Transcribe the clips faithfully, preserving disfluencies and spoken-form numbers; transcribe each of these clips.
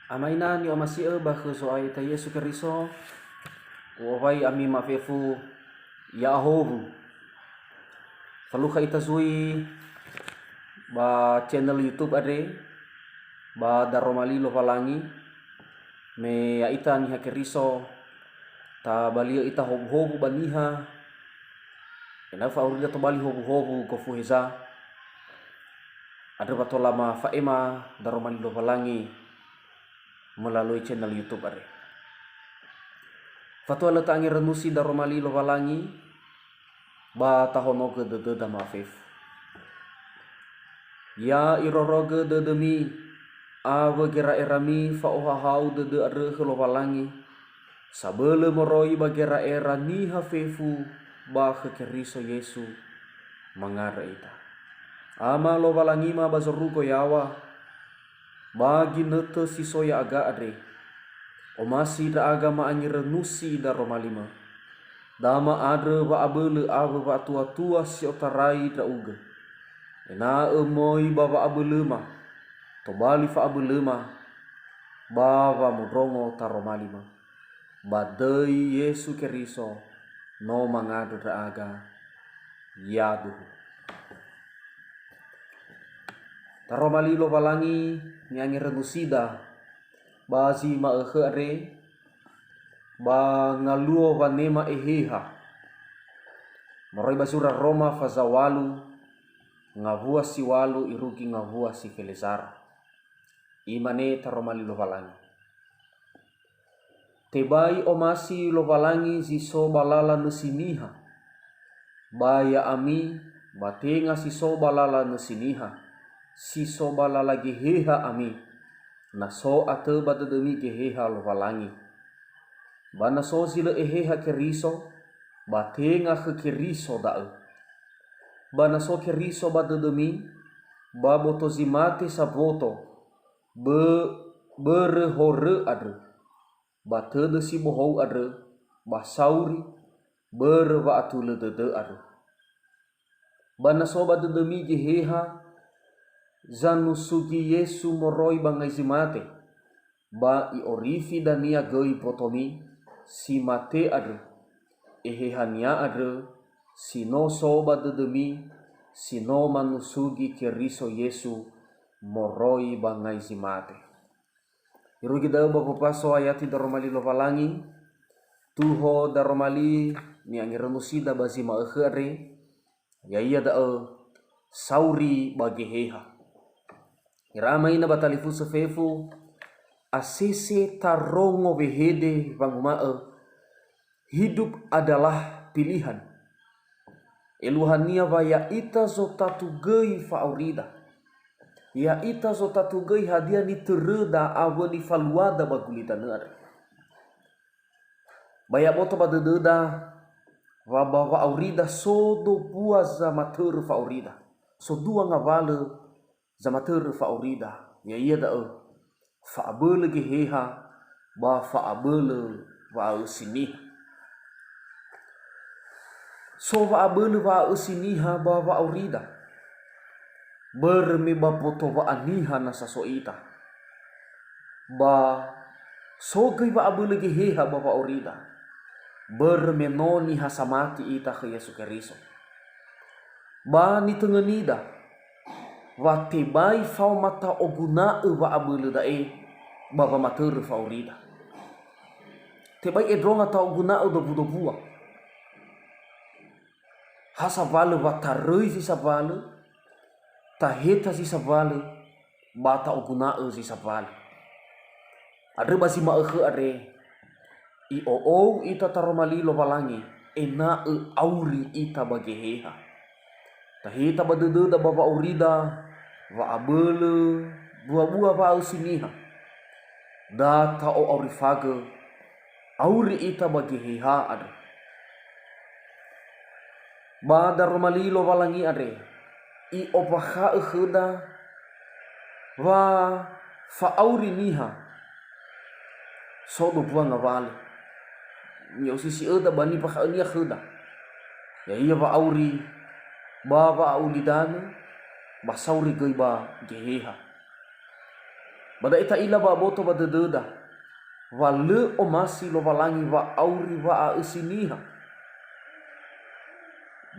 Ama ina ni'omasi'ö ba khö Zo'aya ita Yesu Keriso, u'owai ami ma'afefu ya'ahowu. Falukha ita zui ba channel YouTube andre, ba Daroma Li Lowalangi, me ya'ita niha Keriso, tabali'ö ita howuhowu ba niha, ena'ö fa'aurida tobali howuhowu gofu heza, andrö wa tola mafa'ema Daroma Li Lowalangi melalui channel YouTube andre. Fatua lö ta'angerönusi Daroma Li Lowalangi, ba tahonogö dödöda ma'afefu. Ya irorogö dödömi awö gera'erami fa'ohahau dödö andrö khö Lowalangi, sabölö moroi ba gera'era niha fefu ba khö Keriso Yesu mangandrö ita. Ama Lowalangima ba zorugo yaŵa, ba ginötö si so ya'aga andre, omasi ndra'aga ma'angerönusi Daroma Li-Mö. Da ma'andrö wa'abölö awö wa'atuatua si otarai ndra'ugö. Ena'ö möi ba wa'abölöma, tobali fa'abölöma, ba wamondrongo Taroma Li-Mö. Ba döi Yesu Keriso, no mangandrö ndra'aga. Yaduhu. Taroma Li Lowalangi ni'angerönusida ba zi ma'ökhö andre, ba ngaluo wanema Eheha. Moroi ba zura Roma faza walu, ngawua si walu irugi ngawua si felezara. Imane Taroma Li Lowalangi. Tebai omasi Lowalangi zi so ba lala nösi niha. Ba ya'ami, ba tenga si so ba lala nösi niha, si so ba lala Geheha ami, na so atö ba dödömi Geheha Lowalangi. Ba na so zi lö Eheha Keriso, ba tenga khö Keriso da'ö. Ba na so Keriso ba dödömi, ba boto zi mate saboto, bö-, börö horö andrö, ba tödö si bohou andrö, ba sauri, börö wa'atulö dödö andrö. Ba na so ba dödömi Geheha zanusugi Yesu moroi ba ngai zi mate, ba i'orifi dania göi botomi si mate andrö, Eheha-Nia andrö, si no so ba dödömi, si no manusugi Keriso Yesu moroi ba ngai zi mate. Irugi da'ö ba wopaso ayati Daroma Li Lowalangi, tuho Daroma Li ni'angerönusida ba zi ma'ökhö andre, ya'ia da'ö sauri ba Geheha. Ira ama ina ba talifusö fefu, asese tarongo wehede wanguma'ö, hidup adalah pilihan. Eluahania wa ya'ita zotatu göi fa'aurida. Ya'ita zotatu göi hadia nitöröda awö nifaluada ba gulidanö andre. Ba ya'aboto ba dödöda, wa ba wa'aurida so dobua zamatörö fa'aurida. So dua ngawalö zamatörö fa'aurida, ya'ia da'ö fa'abölö Geheha ba fa'abölö wa'aösi niha. So wa'abölö wa'aösi niha ba wa'aurida, börö me ba boto wa'aniha nasa so ita. Ba so göi wa'abölö Geheha ba wa'aurida, börö me no niha samati ita khö Yesu Keriso. Ba nitöngönida, wa tebai faoma ta'oguna'ö wa'abölö da'e ba wamatörö fa'aurida. Tebai endronga ta'oguna'ö dobu-dobua. Ha sawalö wa taröi zi sawalö, taheta zi sawalö, ba ta'oguna'ö zi sawalö. Andrö ba zi ma'ökhö andre, i'o'ou ita Taroma Li Lowalangi, ena'ö auri ita ba Geheha. Taheta ba dödöda ba wa'aurida, wa'abölö, bua-bua wa'aösi niha. Da ta'o'aurifagö, auri ita ba Geheha andrö. Ba Daroma Li Lowalangi andre, i'ombakha'ö khöda wa fa'auri niha so dobua ngawalö. Ni'osisi'öda ba nibakha'önia khöda. Ya'ia wa'auri ba wa'a'ulidanö, ba sauri göi ba Geheha. Ba da'e ta'ila ba aboto ba dödöda, wa lö omasi Lowalangi wa'auri wa'a'ösi niha.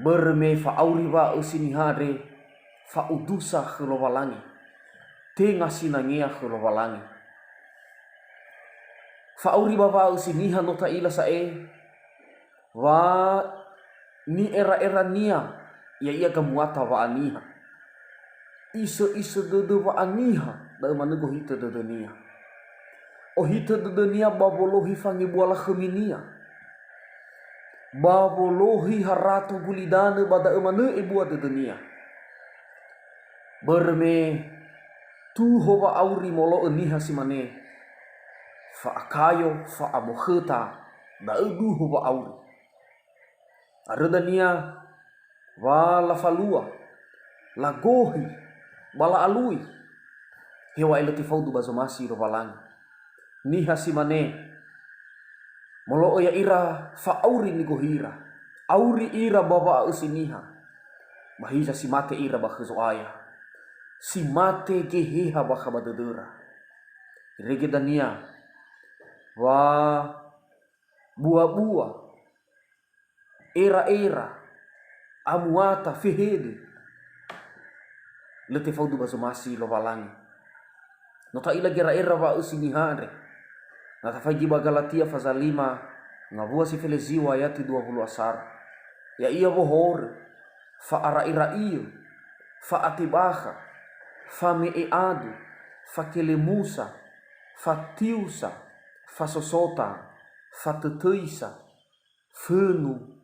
Börö me fa'auri wa'a'ösi niha andre fa'udusa khö Lowalangi, tenga sinangea khö Lowalangi. Fa'auri ba wa'a'ösi niha no ta'ila sa'ae, wa ni'era'erania, ya'ia gamuata wa'aniha. Isö'isö dödö wa'aniha, da'ö manö gohitö dödönia. Ohitö dödönia ba wolohi fangebua lakhöminia. Ba wolohi harato gulidanö ba da'ö manö ebua dödönia. Börö me tuho wa'auri molo'ö niha si mane, fa'akayo, fa'amokhöta, da'ö duho wa'auri. Andrö dania wa lafalua, lagohi, ba la'alui. Heŵa'ae lö tefaudu ba zomasi Lowalangi. Niha si mane, molo'ö ya'ira fa'auri nigohira, auri ira ba wa'a'ösi niha, ba hiza si mate ira ba khö Zo'aya. Si mate Geheha bakha ba dödöra. Irege dania, wa bua-bua, era-era, amuata, fehede, lö tefaudu ba zomasi Lowalangi. No ta'ila gera'era wa'a'ösi niha andre. Na tafaigi ba Galatia faza lima, ngawua si feleziwa ayati dua wulu asara. Ya'ia wohorö, fa'ara'ira'iö, fa'atebakha, fame'e adu, fakelemusa, fatiusa, fasosota, fatötöisa, fönu,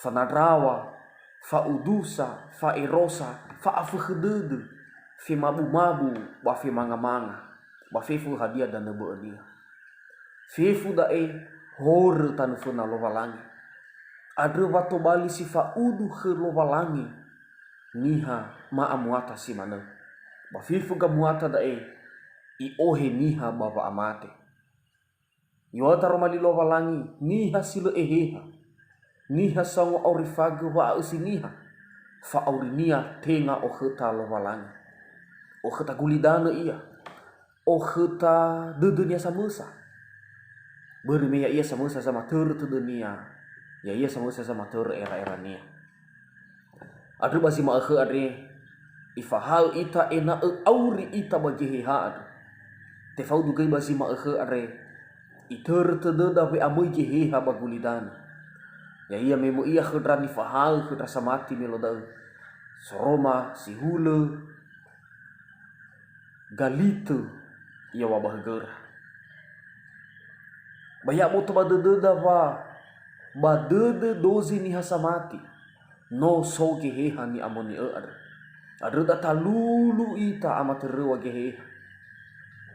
fanandrawa, fa'udusa, fa'erosa, fa'afökhö dödö, femabu-mabu, ba femanga-manga, ba fefu hadia danö bö'önia. Fefu da'e horö tanö föna Lowalangi. Andrö wa tobali si fa'udu khö Lowalangi niha ma'amuata si manö. Ba fefu gamuata da'e i'ohe niha ba wa'amate. Iŵa'ö taroma li Lowalangi niha si lö eheha, niha sango'aurifagö wa'a'ösi niha, fa'aurinia tenga okhöta Lowalangi. Okhöta gulidanö ia, okhöta dödönia samösa. Börö me ya'ia samösa zamatörö tödönia, ya'ia samösa zamatörö era'erania. Andrö ba zi ma'ökhö andre, ifahaö ita ena'ö auri ita ba Geheha andrö. Tefaudu göi ba zi ma'ökhö andre, itörö tödöda we'amöi Geheha ba gulidanö. Ya'ia me möi ia khö ndra nifahaö khö ndra samati me lo da'ö. Soroma si hulö, galitö ia wa ba högöra. Ba ya'aboto ba dödöda wa ba dödö dozi niha samati, no so Geheha ni'amoni'ö andrö. Andrö da talulu ita amatöröŵa Geheha.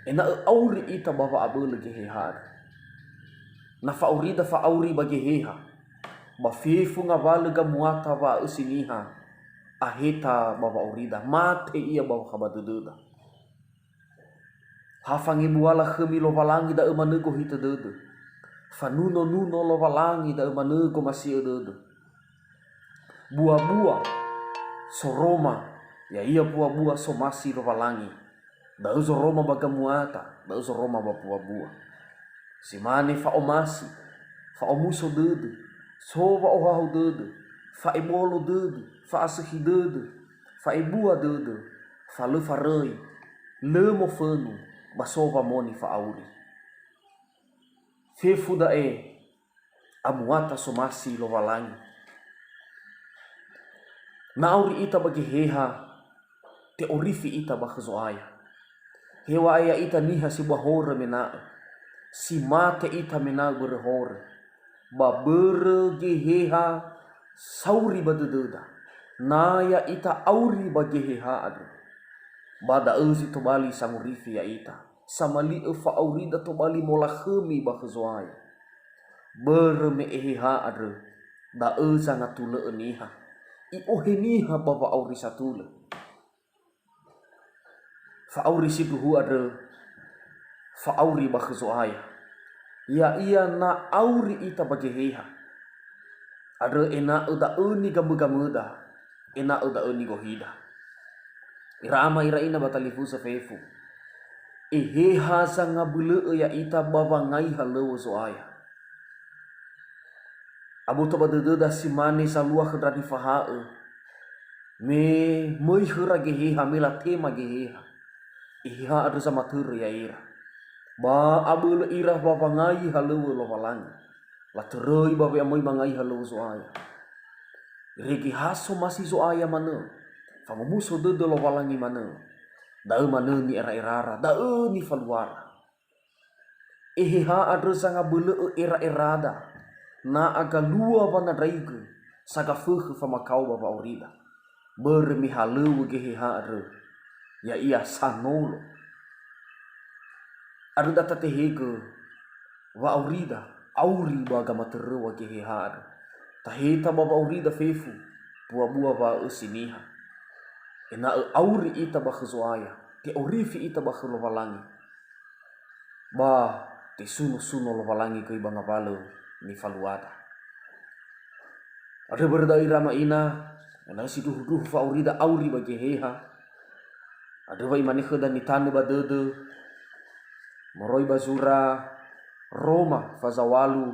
Ena'ö auri ita ba wa'abölö Geheha andrö. Na fa'aurida fa'auri ba Geheha, ba fefu ngawalö gamuata wa'a'ösi niha, aheta ba wa'aurida, mate ia ba wakha ba dödöda. Ha fangebuala khömi Lowalangi da'ö manö gohitö dödö. Fanuno-nuno Lowalangi da'ö manö gomasi'ö dödö. Bua-bua soroma, ya'ia bua-bua somasi Lowalangi. Da'ö zoroma ba gamuata, da'ö zoroma ba bua-bua. Si mane fa'omasi, fa'omuso dödö, so wa'ohahau dödö, fa'ebolo dödö, fa'asökhi dödö, fa'ebua dödö, fa lö faröi, lö mofönu, ba so wamoni fa'auri. Fefu da'e amuata somasi Lowalangi. Na auri ita ba Geheha, te'orifi ita ba khö Zo'aya. Heŵa'ae ya'ita niha si ba horö mena'ö, si mate ita mena'ö börö horö. Ba börö Geheha sauri ba dödöda, na ya'ita auri ba Geheha andrö. Ba da'ö zi tobali sangorifi ya'ita, samali'ö fa'aurida tobali molakhömi ba khö Zo'aya. Börö me Eheha andrö, da'ö zangatulö'ö niha, i'ohe niha ba wa'auri satulö. Fa'auri sindruhu andrö, fa'auri ba khö Zo'aya. Ya'ia na auri ita ba Geheha. Andrö ena'ö da'ö nigamögamöda, ena'ö da'ö nigohida. Ira ama, ira ina ba talifusö fefu. Eheha zangabölö'ö ya'ita ba wangai halöŵö Zo'aya. Aboto ba dödöda si mane zalua khö ndra nifahaö, me möi khöra Geheha, me latema Geheha. Eheha andrö zamatörö ya'ira. Ba abölö ira wa wangai halöŵö Lowalangi. Latöröi ba we'amöi mangai halöŵö Zo'aya. Irege ha somasi Zo'aya manö, fangomuso dödö Lowalangi manö. Da'ö manö ni'era'erara, da'ö nifaluara. Eheha andrö zangabölö'ö era'erada, na agalua wanandraigö, sagafökhö famakao ba wa'aurida. Börö me halöŵö Geheha andrö, ya'ia sanolo. Andrö da tatehegö wa'aurida, auri ba gamatöröŵa Geheha andrö. Taheta ba wa'aurida fefu, buabua wa'ösi niha. Ena'ö auri ita ba khö Zo'aya, te'orifi ita ba khö Lowalangi. Ba tesuno-suno Lowalangi göi ba ngawalö nifaluada. Andrö börö da'ö ira ama ina, ena'ö sindruhu-ndruhu fa'aurida auri ba Geheha. Andrö wa imane khöda nitanö ba dödö, moroi ba zura Roma faza walu,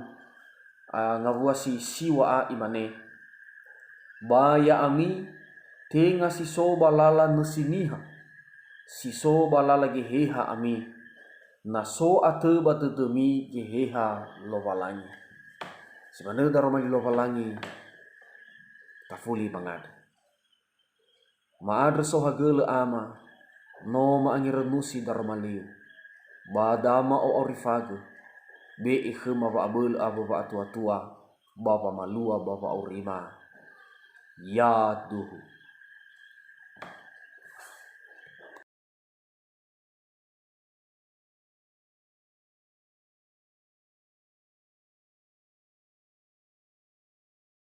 a, ngawua si siŵa a imane, "Ba ya'ami, tenga si so ba lala nösi niha, si so ba lala Geheha ami, na so atö ba dödömi Geheha Lowalangi." Si manö daroma li Lowalangi, tafuli mangandrö. Ma'andrö saohagölö Ama, no ma'angerönusi daroma liu. Ba da ma'o'aurifagö, be'e khöma wa'abölö awö wa'atuatua, ba wamalua ba wa'aurima. Yaduhu.